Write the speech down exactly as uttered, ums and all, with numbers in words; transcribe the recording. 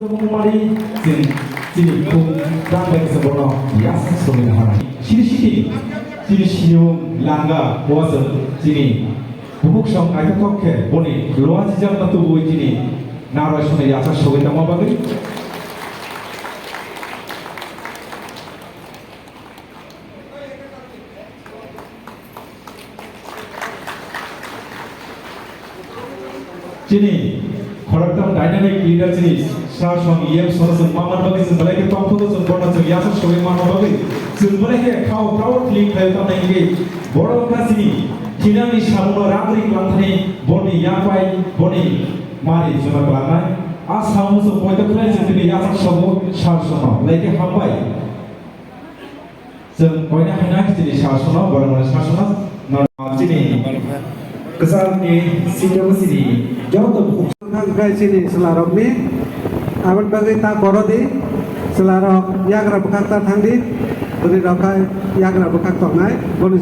Mari, chini, chini khum, tang bai kisa bono, yas, somi hana. Chini siti, chini siyung, langa, boasem, chini, bubuk song, aita tokke, boni, loa jijak na tubu chini, naroi sone yasa sogi tama bagwi. Chini khoroktham dynamic leader chini sir song E M song chwng ma man bagwi chwng belai khe tongthogo chwng bono chwng yasok sogwi manna bagwi chwng belai khe khao proud feel khlai tong nai hwnkhe borok wngkha chini thinangni samungno rang ri kwlangthani boni yapai boni mari juma kwlangnai. A samung chwng poito khlai chwng tini yasok sogo sir songno belai khe hambai. Chwng koina haina chini sasano, borok mani sasano, no chini kwchalni sitio chini joto bukhuk. Hwnkhe chini chwlarokni, aboni bagwi ta borodi chwlarok yagra bwkhak ta thangdi, bwrwirok khe yagra bwkhak tongnai, boni